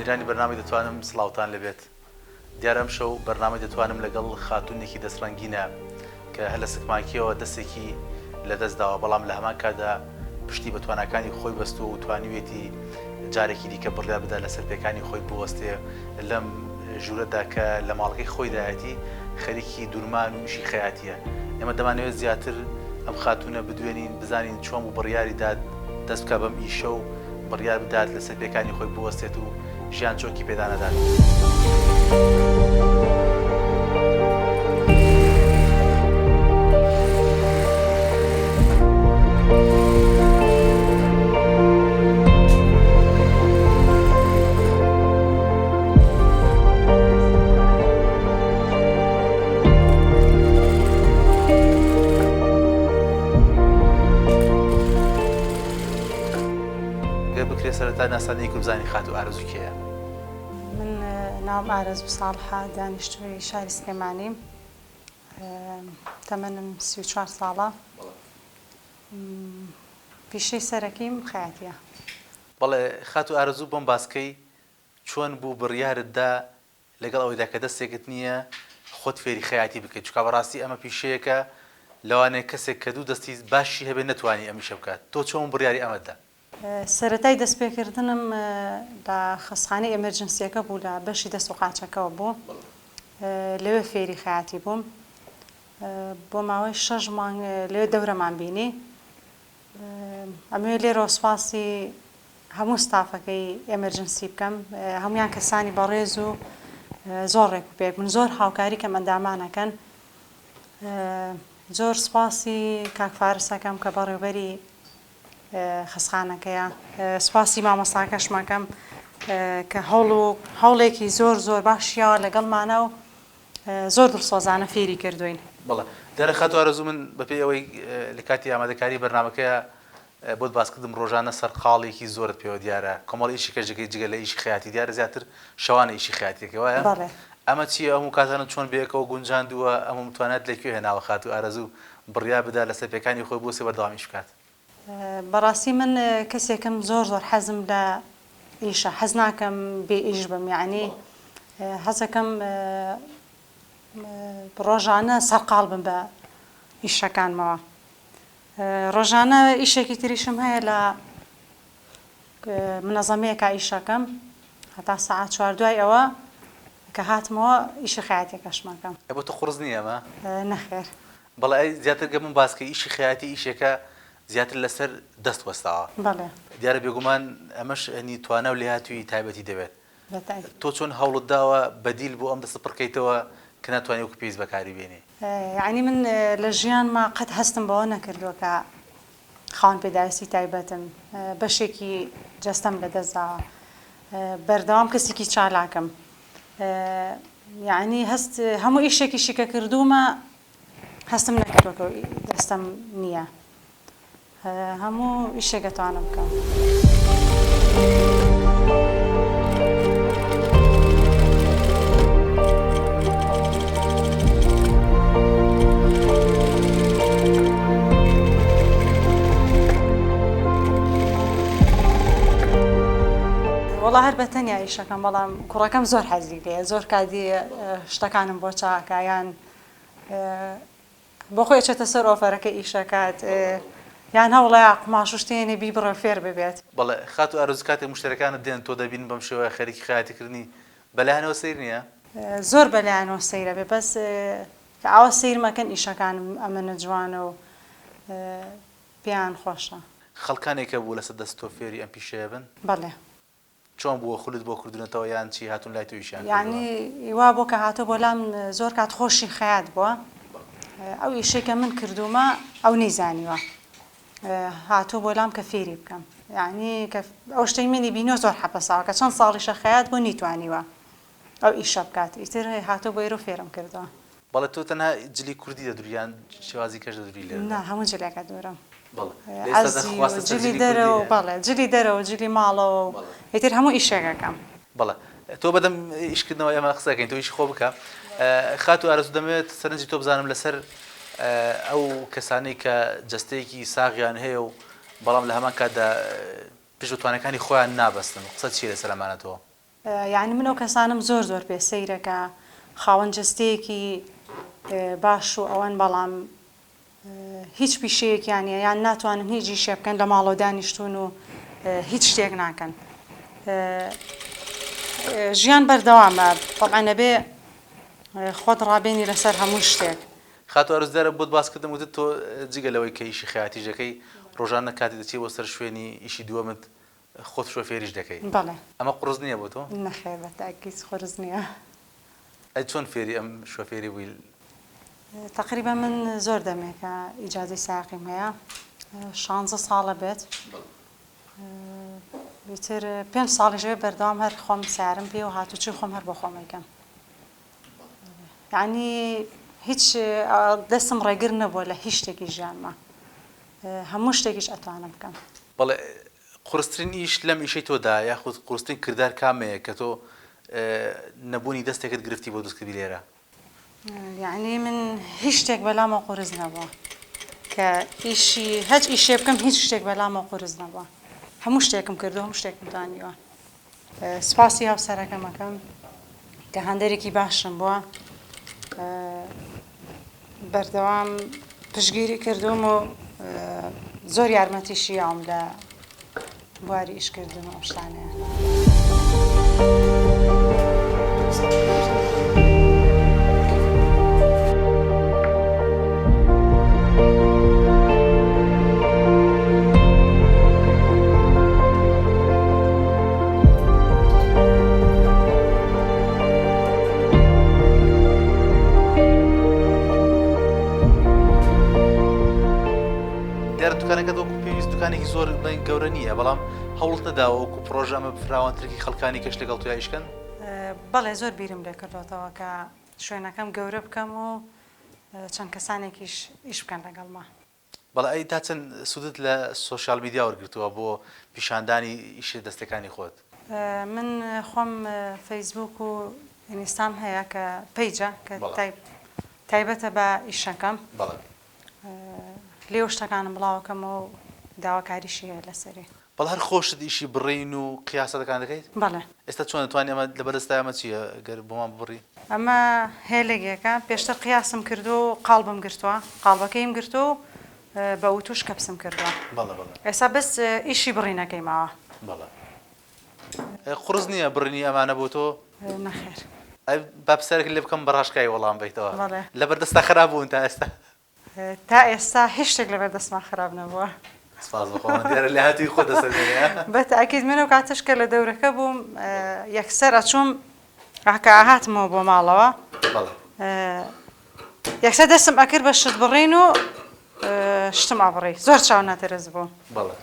بینەرانی بەرنامەی دەتوانم سڵاوتان لێبێت. دیارە ئەمشەو بەرنامەی دەتوانم لەگەڵ خاتوونێکی دەستڕەنگینە کە هەر لە سکماکییەوە دەستێکی لە دەست داوە، بەڵام لە هەمان کاتدا پشتی بە تواناکانی خۆی بەستووە و توانیویەتی جارێکی دیکە بڕیار بدات لەسەر پێکانی خۆی بوەستێ لەم ژوورەدا کە لە ماڵەکەی خۆیدایەتی خەریکی دورمان و ئیشی خەیاتییە. ئێمە دەمانەوێت زیاتر ئەم خاتوونە بدوێنین بزانین چۆن بوو بڕیاری دا دەست بکات بەم ئیشە و بڕیار بدات لەسەر پێکانی خۆی بوەستێت و ژیان چۆکی پێدا نەدات. گەر بکرێت سەرەتا ناساندنی کورد بزانین خاتوو ئارەزوو کێیە؟ من ناوم ئارەزوو ساڵحە، دانیشتووی شاری سلێمانیم، تەمەنم 34 ساڵە، پیشەی سەرەکیم خەیاتیە. بەڵێ خاتوو ئارەزوو بۆم باس کەی چۆن بوو بڕیارت دا لەگەڵ ئەوەیدا کە دەستێکت نییە خۆت فێری خەیاتی بکەیت چونکە بەڕاستی ئەمە پیشەیەکە لەوانەیە کەسێک کە دوو دەستی باشی هەبێت نەتوانی ئەم ئیشە بکات تۆ چۆن بڕیاری ئەمەت دا؟ سەرەتای دەستپێکردنم لە خەستخانەی ئێمەرجنسیەکە بوو لە بەشی دەست و قاچەکەوە بوو لەوێ فێری خەیاتی بووم بۆ ماوەی شەش مانگ لەوێ دەورەمان بینی ئەمەوێ لێرەوە سوپاسی هەموو ستافەکەی ئێمەرجنسی بکەم هەموویان کەسانی بەڕێز و زۆر ڕێک و پێک بوون زۆر هاوکاری کەم ئەندامان ئەکەن زۆر سوپاسی کاک فارس ئەکەم کە بەڕێوبەری خەسخانەکەیە سوپاسی مامۆستاکەشم ئەکەم کە هەوڵ و هەوڵێکی زۆر زۆر باشیەوە لەگەڵمانە و زۆر دڵسۆزانە فێری کردووین. بەڵێ دیارە خاتوو ئارەزوو من بەپێی ئەوەی لە کاتی ئامادەکاری بەرنامەکەیا بۆت باس کردم ڕۆژانە سەرقاڵیەکی زۆرت پێوە دیارە کۆمەڵی ئیشی کەش دەکەی جگە لە ئیشی خەیاتی دیارە زیاتر شەوانە ئیشی خەیاتی دەکەی وایە؟ بەڵێ. ئەمە چیە ئەم هەموو کاتانەت چۆن بەیەکەوە گونجاندووە ئەم هەموو توانایەت لە کوێ هێناوە خاتوو ئارەزوو بڕیار بدا لەسەر پێکانی خۆی بوەستێ بەردەوام ئیش بکات؟ بەڕاستی من کەسێکم زۆر زۆر حەزم لە ئیشە حەز ناکەم بێ ئیش بم یەعنی حەزەکەم ڕۆژانە سەرقاڵ بم بە ئیشەکانمەوە ڕۆژانە ئیشێکی تریشم هەیە لە منەزەمەیەکا ئیشەکەم هەتا سەعات چوار دوای ئەوە کە هاتمەوە ئیشی خەیاتیەکەشم ئەکەم. ئەی بۆ تۆ قوڕس نییە ئەمە؟ نەخێر. بەڵێ ئەی زیاتر گەر من باس کەی ئیشی خەیاتی ئیشێکە زیاتر لەسەر دەست وەستاوە. بەڵێ. دیارە بێگومان ئەمەش یانی توانا و لێهاتوویی تایبەتی دەوێت. بەتاکید. تۆ چۆن هەوڵت داوە بەدیل بۆ ئەم دەستە پڕ کەیتەوە کە ناتوانی وەکو پێویست بەکاری بێنی؟ یەعنی من لە ژیانما قەت هەستم بەوە نەکردووە کە خاوەن پێداویستی تایبەتم، بەشێکی جەستەم لەدەست داوە، بەردەوام کەسێکی چالاکم، یەعنی هەست هەموو ئیشێکیشی کە کردوومە هەستم نەکردووە کە دەستەم نییە. هەموو ئیشێک ئەتوانم بکەم. وەڵا هەر بە تەنیا ئیشەکەم بەڵام کوڕەکەم زۆر حەزی لێیە زۆر کاتی شتەکانم بۆ چاکە یان بۆ خۆی ئەچێتە سەر ئۆفەرەکە ئیش ئەکات یان هەوڵەیا قوماش و شتێنێ بیبڕێ و فێر ببێت. بەڵێ خاتوو ئارەزوو کاتێک موشتەریەکانت دێن تۆ دەبینن بەم شێوەیە خەریکی خەیاتی کردنی بەلایانەوە سەیر نیە؟ زۆر بەلایانەوە سەیرە بێ بەس کە ئاوا سەیرم ئەکەن ئیشەکانم ئەمەنە جوانە و پێیان خۆشە. خەڵکانێک هەبوو لەسەر دەست تۆ فێری ئەم پیشەیە بن؟ بەڵێ. چۆن بووە خولت بۆ کردونەتەوە یان چی هاتوون لای تۆ ئیشیان کردووە؟ یەعنی وا بووە کە هاتووە بۆ لام زۆر کات خۆشی خەیات بووە ئەو ئیشەی کە من کردوومە ئەو نەیزانیوە هاتووە بۆ لام کە فێری بکەم یەعنی کە ئەو شتەی منی بینیوە زۆر حەپەساوە کە چەند ساڵیشە خەیات بوو نەیتوانیوە ئەو ئیشە بکات ئیتر هاتووە بۆ ئێرە و فێرم کردووە. بەڵێ تۆ تەنها جلی کوردی دەدوری یان شێوازی کەش دەدوری لێرەدا؟ نا هەموو جلێک ئەدورم. بەڵێ لە ئێستادا عەزی و خواست لەسەر جلی جلی کوردی دەرەوە هەیە؟ بەڵێ جلی دەرەوە جلی ماڵەوە و بەڵێ. ئیتر هەموو ئیشێک ئەکەم. بەڵێ تۆ بەدەم ئیش کردنەوە ئێمە قسە ئەکەین تۆ ئیشی خۆ بکە. خاتوو ئارەزوو دەمەوێت سەرنجی تۆ بزانم لەسەر ئەو کەسانەی کە جەستەیەکی ساغیان هەیە و بەڵام لە هەمان کاتدا پشت بە تواناکانی خۆیان نابەستن قسەت چییە لەسەر ئەمانە تۆ؟ یەعنی من ئەو کەسانەم زۆر زۆر پێ سەیرە کە خاوەن جەستەیەکی باش و ئەوەن بەڵام هیچ پیشەیەکیان نیە یان ناتوانن هیچ ئیشێ بکەن لە ماڵەوە دانیشتوون و هیچ شتێک ناکەن ژیان بەردەوامە تەبعەن ئەبێ خۆت ڕابێنی لەسەر هەموو شتێک. خاتوو ئارەزوو دیارە بۆت باس کردم وتت تۆ جگە لەوەی کە ئیشی خەیاتیش دەکەی ڕۆژانە کاتێ دەچی بۆ سەر شوێنی ئیشی دووەمت خۆت شۆفێریش دەکەی. بەڵێ. ئەمە قوڕس نییە بۆ تۆ؟ نەخێر بە تەئکید قورس نییە. ئەی چۆن فێری ئەم شۆفێری بووی؟ تەقریبەن من زۆر دەمێکە ئیجازەی سایەقیم هەیە شانزە ساڵە بێت ئیتر پێنج ساڵیش ئەوێ بەردەوام هەر خۆم سەیارەم پێ و هاتوچۆی خۆم هەر بۆ خۆم ئەیکەم یعنی هیچ دەستم ڕێگر نەبووە لە هیچ شتێکی ژیانما هەموو شتێکیش ئەتوانم بکەم. بەڵێ قورسترین ئیش لەم ئیشەی تۆدا یاخود قورسترین کردار کامەیە کە تۆ نەبوونی دەستێکت گرفتی بۆ دروست کردبی لێرە؟ یەعنی من هیچ شتێک بەلامەوە قورس نەبووە کە ئیشی هەچ ئیشێ بکەم هیچ شتێک بەلامەوە قورس نەبووە هەموو شتێکم کردو هەموو شتێکم توانیوە سپاسی هاوسەرەکەم ئەکەم کە هاندەرێکی باشم بووە بەردەوام پشگیری کردوم و زۆر یارمەتیشی یاوم لە بواری ئیشکردن و ئەم شتانەیە. دیارە دوکانەکەت وەکو پێویست دوکانێکی زۆر بڵێن گەورە نییە بەڵام هەوڵت نەداوە وەکو پڕۆژە ئەمە فراوانترکی خەڵکانی کەش لەگەڵ تۆیا ئیش کەن؟ بەڵێ زۆر بیرم لێ کردۆتەوە کە شوێنەکەم گەورە بکەم و چەند کەسانێکیش ئیش بکەن لەگەڵما. بەڵێ ئەی تا چەند سوودت لە سۆشیال میدیا وەرگرتووە بۆ پیشاندانی ئیشە دەستەکانی خۆت؟ من خۆم فەیسبووک و ئینیستام هەیە کە پەیجە کە تایبەتە بە ئیشەکەم لێوە شتەکانم بڵاوەکەمەوە و داواکاریشی هەیە لەسەری. بەڵێ هەر خۆشت ئیشی بڕین و قیاسەتەکان دەکەیت؟ بەڵێ. ئێستا چۆن ئەتوانی ئەمە لەبەردەستایە ئەمە چییە گەر بۆمان ببڕی؟ ئەمە هێلگێکە پێشتر قیاسم کردووە و قاڵبم گرتووە قاڵبەکەیم گرتووە و بە وتوش کەپسم کردووە بەڵێ بەڵێ. ئێستا بەس ئیشی بڕینەکەی ماوە. بەڵێ قوڕس نییە بڕینی ئەمانە بۆ تۆ؟ نەخێر. ئەی با پرسیارێکت لێ بکەم بە ڕاشکاوی وەڵام بەیتەوە. بەڵێ. لەبەردەستا خراپ بوون تا ئێستا؟ تا ئێستا هیچ شتێک لەبەر دەستمان خراپ نەبووە. سپاس بۆ خوا من دیارە لێهاتوویی خۆت دەسەلمێنی ها. بە تەئکید من ئەو کاتەش کە لە دەورەکە بووم یەکسەر ئەچووم کە ئەهاتمەوە بۆ ماڵەوە بەڵێ. یەکسەر دەستم ئەکرد بە شت بڕین و شتم ئەبڕی زۆر چاو نەترس بووم. بەڵێ.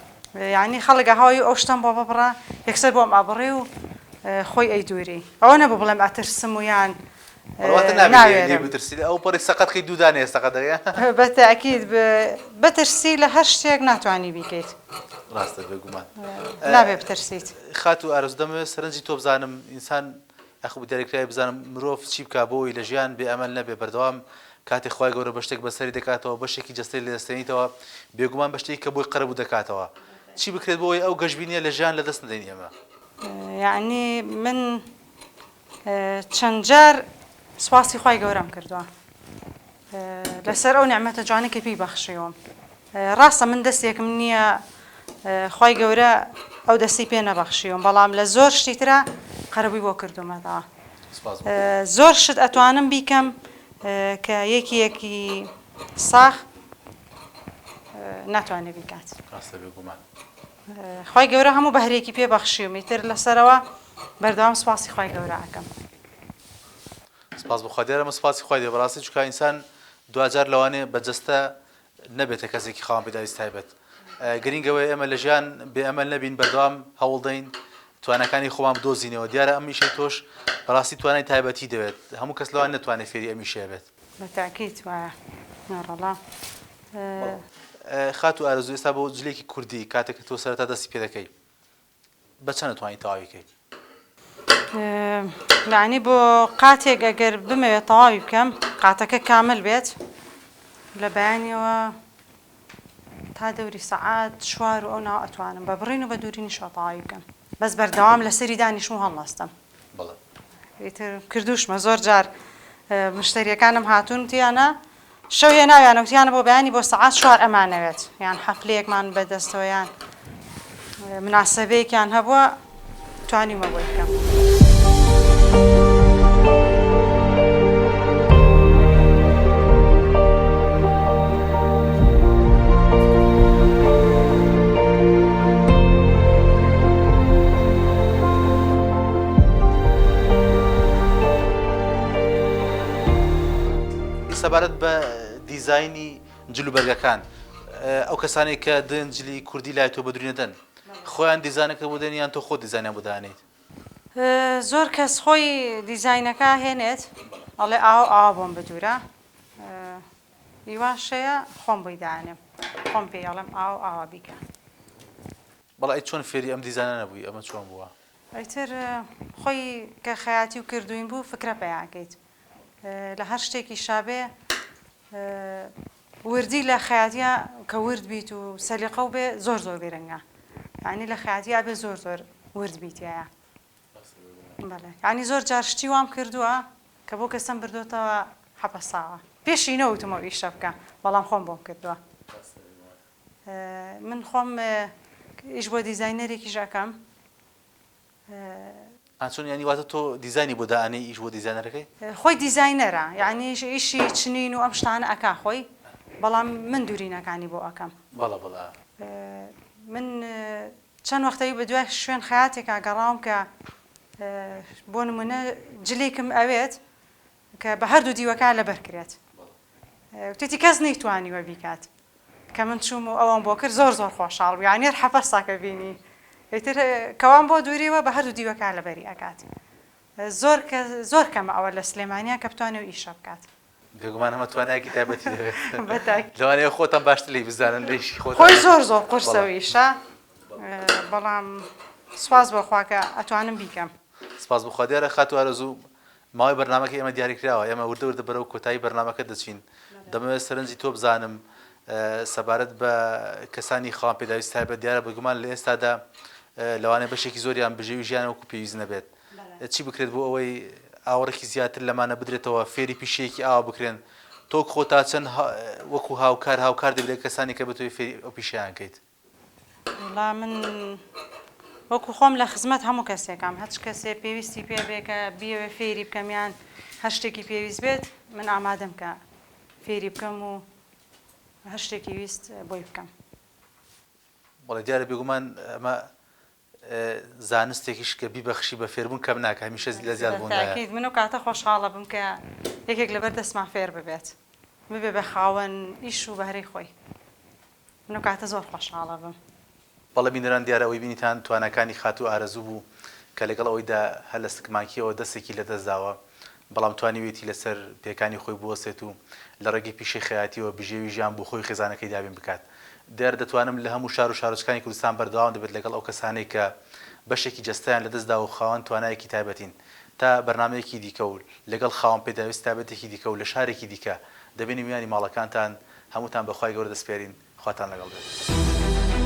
یانی خەڵک ئەهاوی ئەو شتەم بۆ ببڕە یەکسەر بۆم ئەبڕی و خۆی ئەیدووری ئەوە نەبوو بڵێم ئەترسم و یان واتە نابێ لێی بترسی ئەو پەڕی سەقەت کەی دوو دانەیە سەقەت دەکەی. بە تەئکید بترسی لە هەر شتێک ناتوانی بیکەیت. ڕاستە بێگومان. نابێ بترسیت. خاتوو ئارەزوو دەمەوێت سەرنجی تۆ بزانم ئینسان یاخود بە دیاریکراوی بزانم مرۆڤ چی بکا بۆ ئەوەی لە ژیان بێ ئەمەل نەبێ بەردەوام کاتێ خوای گەورە بە شتێک بەسەری دەکاتەوە بەشێکی جەستەی لێ دەستێنیتەوە بێگومان بە شتێکی کە بۆی قەرەبوو دەکاتەوە چی بکرێت بۆ ئەوەی ئەو گەشبینیە لە ژیان لەدەست نەدەین ئێمە؟ یەعنی من چەند جار سوپاسی خوای گەورەم کردووە لەسەر ئەو نیعمەتە جوانەی کە پێی بەخشیوم ڕاستە من دەستێکم نییە خوای گەورە ئەو دەستی پێ نەبەخشیوم بەڵام لە زۆر شتی ترا قەرەبووی بۆ کردومەتەوە زۆر شت ئەتوانم بیکەم کە یەکی یەکی ساخ ناتوانێت بیکات ڕاستە بێگومان خوای گەورە هەموو بەهرەیەکی پێ بەخشیوم ئیتر لەسەرەوە بەردەوام سوپاسی خوای گەورە ئەکەم. سپاس بۆ خوا دیارە ئەمە سپاسی خوای دەوێ بەڕاستی چونکە ئینسان دواجار لەوانەیە بە جەستە نەبێتە کەسێکی خاوەن پێداویستی تایبەت گرینگ ئەوەیە ئێمە لە ژیان بێ ئەمەل نەبین بەردەوام هەوڵدەین تواناکانی خۆمان بدۆزینەوە دیارە ئەم ئیشەی تۆش بەڕاستی توانای تایبەتی دەوێت هەموو کەس لەوان نەتوانێت فێری ئەم ئیشەیە بێت. بە تاکید وایە ناڕەڵا. خاتوو ئارەزوو ئێستا بۆ جلێکی کوردی کاتێک کە تۆ سەرەتا دەستی پێ دەکەی بە چەند ئەتوانی تەواوی کەی؟ یەعنی بۆ قاتێک ئەگەر بمەوێت تەواوی بکەم قاتەکە کامل بێت لە بەیانیەوە تا دەوری سەعات چوار و ئەو ناوە ئەتوانم بە بڕین و بە دوورینیشەوە تەواوی بکەم بەس بەردەوام لەسەری دانیشم و هەڵنەستم. ئیتر کردوشمە زۆر جار مشتەریەکانم هاتوون وتیانە شەو هێناویانە وتیانە بۆ بەیانی بۆ سەعات چوار ئەمانەوێت یان حەفلەیەکمان بەدەستەوە یان مناسەبەیەکیان هەبووە توانیومە بۆی بکەم. سەبارەت بە دیزاینی جلوبەرگەکان ئەو کەسانەی کە دێن جلی کوردی لای تۆ بەدروینە دەن خۆیان دیزانەکە بۆ دێن یان تۆ خۆت دیزانیان بۆ دانێیت؟ زۆر کەس خۆی دیزاینەکە هێنێت ئەڵێ ئاوا ئاوا بۆم بدورە ئی واشەیە خۆم بۆی دانێم خۆم پێی ئەڵێم ئاوا ئاوا بیکە. بەڵێ ئەی چۆن فێری ئەم دیزانە نەبووی ئەمە چۆن بووە؟ ئیتر خۆی کە خەیاتی و کردووین بوو فکرە پەیاکەیت لە هەر شتێکیشا بێ وردی لە خەیاتیا کە ورد بیت و سەلیقەو بێ زۆر زۆر گرنگە یانی لە خەیاتیا بێ زۆر زۆر ورد بیتایە بەڵێ یانی زۆر جار شتی وام کردووە کە بۆ کەسم بردۆتەوە حەپەساوە پێشی نەوتم ئەو ئیشە بکە بەڵام خۆم بۆم کردووە من خۆم ئیش بۆ دیزاینەرێکیش ئەکەم ئا چۆن یانی واتە تۆ دیزاینی بۆ دائەنێی ئیش بۆ دیزاینەرەکەی؟ خۆی دیزاینەرە یانی ئیشی چنین و ئەم شتانە ئەکا خۆی بەڵام من دورینەکانی بۆ ئەکەم. بەڵێ بەڵێ ئا. من چەند وەختەی بە دوای شوێن خەیاتێکا گەڕاوم کە بۆ نمونە جلێکم ئەوێت کە بە هەردوو دیوەکە لەبەر کرێت وتێتی کەس نەیتوانیوە بیکات کە من چووم و ئەوەم بۆ کرد زۆر زۆر خۆشحاڵ بوو یانی هەر حەپەسا کە بینی ئیتر کەوام بۆ دووریوە بە هەردوو دیوەکە لەبەری ئەکات زۆر کە زۆر کەمە ئەوە لە سلێمانیا کە بتوانێ و ئیشە بکات. بێگومان ئەمە توانایەکی تایبەتی دەوێت لەوانەیە خۆتان باشتر لێی بزانن لە ئیشی خۆتان خۆی زۆر زۆر قورسە و ئیشە بەڵام سوپاس بۆ خوا کە ئەتوانم بیکەم. سپاس بۆ خوا دیارە خاتوو ئارەزوو ماوەی بەرنامەکەی ئێمە دیاریکراوە، ئێمە وردە وردە بەرەو کۆتایی بەرنامەکە دەچین، دەمەوێت سەرنجی تۆ بزانم سەبارەت بە کەسانی خاوەن پێداویستی تایبەت، دیارە بێگومان لە ئێستادا لەوانەیە بەشێکی زۆریان بژێوی ژیان وەکو پێویست نەبێت، چی بکرێت بۆ ئەوەی ئاوڕێکی زیاتر لەمانە بدرێتەوە فێری پیشەیەکی ئاوا بکرێن، تۆ خۆ تا چەند وەکو هاوکار هاوکار دەبیت لەگەڵ کەسانی کە بتەوێت فێری ئەو پیشەیان کەیت؟ وەڵا من وەکو خۆم لە خزمەت هەموو کەسێکام هەچ کەسێ پێویستی پێ بێ کە بیەوێ فێری بکەم یان هەر شتێکی پێویست بێت من ئامادەم کە فێری بکەم و هەر شتێکی ویست بۆی بکەم. بەڵێ دیارە بێگومان ئەمە زانستێکیش کە بیبەخشی بە فێربوون کەم ناکا هەمیشە لە زیادبووندایە. بەتاکید من ئەو کاتە خۆشحاڵەبم کە یەکێک لەبەر دەستمان فێر ببێت ببێ بە خاوەن ئیش و بەهرەی خۆی. من ئەو کاتە زۆر خۆشحاڵ ئەبم. بەڵێ بینەران دیارە ئەوەی بینیتان تواناکانی خاتوو ئارەزوو بوو کە لەگەڵ ئەوەیدا هەر لە سکماکیەوە دەستێکی لەدەست داوە بەڵام توانیویەتی لەسەر پێکانی خۆی بوەستێت و لە ڕێگەی پیشەی خەیاتیەوە بژێوی ژیان بۆ خۆی و خێزانەکەی دابین بکات دیارە دەتوانم لە هەموو شار و شارۆچکانی کوردستان بەردەوام دەبێت لەگەڵ ئەو کەسانەی کە بەشێکی جەستەیان لەدەست داوە و خاوەن توانایەکی تایبەتین تا بەرنامەیەکی دیکە و لەگەڵ خاوەن پێداویستی تایبەتێکی دیکە و لە شارێکی دیکە دەبینە میوانی ماڵەکانتان هەمووتان بە خوای گەورە دەسپێرین خواتان لەگەڵ بێت.